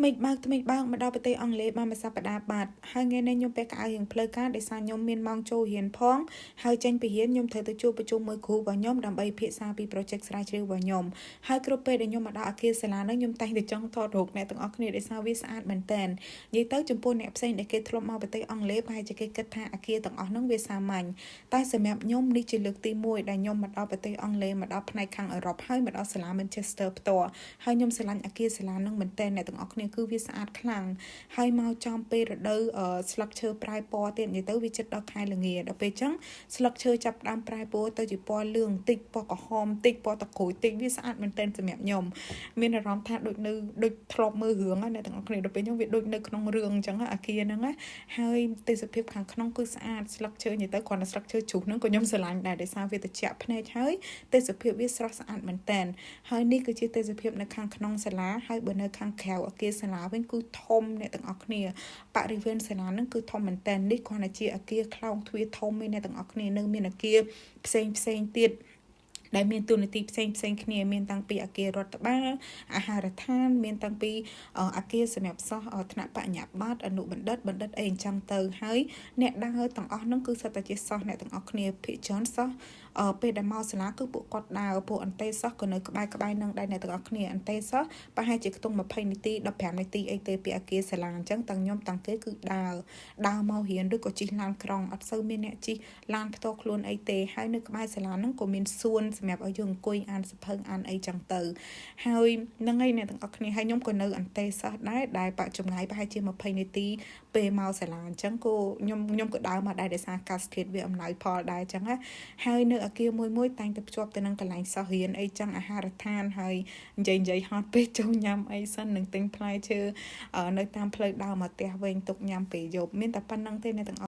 ថ្មីបើកថ្មីបើកមកដល់ប្រទេសអង់គ្លេសបានមួយសប្តាហ៍បាត់ហើយថ្ងៃនេះខ្ញុំពាក់ខោអាវរៀងផ្លូវការដោយសារខ្ញុំមានម៉ោងចូលរៀនផងហើយចេញពីរៀនខ្ញុំត្រូវទៅជួបប្រជុំមួយគ្រូរបស់ខ្ញុំដើម្បីពិភាក្សាពី project ស្រាវជ្រាវរបស់ខ្ញុំហើយគ្រប់ពេលដែលខ្ញុំមកដល់អគារសាលាហ្នឹងខ្ញុំតែងតែចង់ថតរូបអ្នកទាំងអស់គ្នាដោយសារវាស្អាតមែនតើនិយាយទៅចំពោះអ្នកផ្សេងដែលគេធ្លាប់មកប្រទេសអង់គ្លេសប្រហែលជាគេគិតថាអគារទាំងអស់ហ្នឹងវាសាមញ្ញតែសម្រាប់ខ្ញុំនេះជាលើកទី1ដែលខ្ញុំមកដល់ប្រទេសអង់គ្លេសមកដល់ផ្នែកខាងអឺរ៉ុបហើយមកដល់សាលា Manchester ផ្ទាល់ហើយខ្ញុំស្រឡាញ់អគារសាលាហ្នឹងមែនតើអ្នកទាំងអស់គ្នាគឺវាស្អាតខ្លាំងហើយមកចំពេលរដូវស្លឹកឈើប្រែពណ៌ទៀតនិយាយទៅវាជិតដល់ខែល្ងាដល់ពេលចឹងស្លឹកឈើចាប់ផ្ដើមប្រែពណ៌ទៅជាពណ៌លឿងតិចពណ៌ក្រហមតិចពណ៌តក្រូចតិចវាស្អាតមែនទែនសម្រាប់ខ្ញុំមានអារម្មណ៍ថាដូចនៅដូចធ្លាប់មើលរឿងណាអ្នកទាំងអស់គ្នាដល់ពេលចឹងវាដូចនៅក្នុងរឿងអញ្ចឹងអាគារហ្នឹងណាហើយទេសភាពខាងក្នុងគឺស្អាតស្លឹកឈើនិយាយទៅគ្រាន់តែស្លឹកឈើជ្រុះហ្នឹងក៏ខ្ញុំស្រឡាញ់ដែរដោយសារវាត្រជាក់ភ្នែកហើយទេសភាពវាស្រស់ស្អាតមែនទែនហើយនេះគឺជាទេសភាពនៅខាងក្នុងសាលាហើយបើនៅខាងក្រៅអគារសាលាវិញគឺធំអ្នកទាំងអស់គ្នាបរិវេណសាលាហ្នឹងគឺធំមែនទែននេះគ្រាន់តែជាអគារខ្លោងទ្វារធំឯអ្នកទាំងអស់គ្នានៅមានអគារផ្សេងផ្សេងទៀតដែលមានតួនាទីផ្សេងផ្សេងគ្នាមានតាំងពីអគាររដ្ឋបាលអាហារដ្ឋានមានតាំងពីអគារសម្រាប់សិស្សថ្នាក់បញ្ញាបត្រអនុបណ្ឌិតបណ្ឌិតអីអញ្ចឹងទៅហើយអ្នកដើរទាំងអស់ហ្នឹងគឺសុទ្ធតែជាសិស្សអ្នកទាំងអស់គ្នាភាគច្រើនសិស្សពេលដែលមកសាលាគឺពួកគាត់ដើរពួកអន្ទេសិស្សក៏នៅក្បែរក្បែរនឹងដែរអ្នកទាំងអស់គ្នាអន្ទេសិស្សប្រហែលជាខ្ទង់20នាទី15នាទីអីទេពីអគារសាលាអញ្ចឹងទាំងខ្ញុំទាំងគេគឺដើរដើរមករៀនឬក៏ជិះឡានក្រុងអត់សូវមានអ្នកជិះឡានផ្ទាល់ខ្លួនអីទេហើយនៅក្បែរសាលាហ្នឹងក៏មានសួនសម្រាប់ឲ្យយើងអង្គុយអានសៀវភៅអានអីចឹងទៅហើយហ្នឹងហើយអ្នកទាំងអស់គ្នាហើយខ្ញុំក៏នៅអន្ទេសិស្សដែរដែលបាក់ចម្ងាយប្រហែលជា20នាទីពេលមកសាលាអញ្ចឹងក៏ខ្ញុំខ្ញុំក៏ដើរមកដែរដោយសារអាកាសធាតុវាអំណោយផលដែរអញ្ចឹងណាហើយនៅអគារមួយមួយតែងតែភ្ជាប់ទៅនឹងកន្លែងសិស្សរៀនអីចឹងអាហារដ្ឋានហើយនិយាយនិយាយហត់ពេកចូលញ៉ាំអីសិននឹងទិញផ្លែឈើនៅតាមផ្លូវដើរមកផ្ទះវិញទុកញ៉ាំពេលយប់មានតែប៉ុណ្្នឹងទេអ្នកទាំងអស់។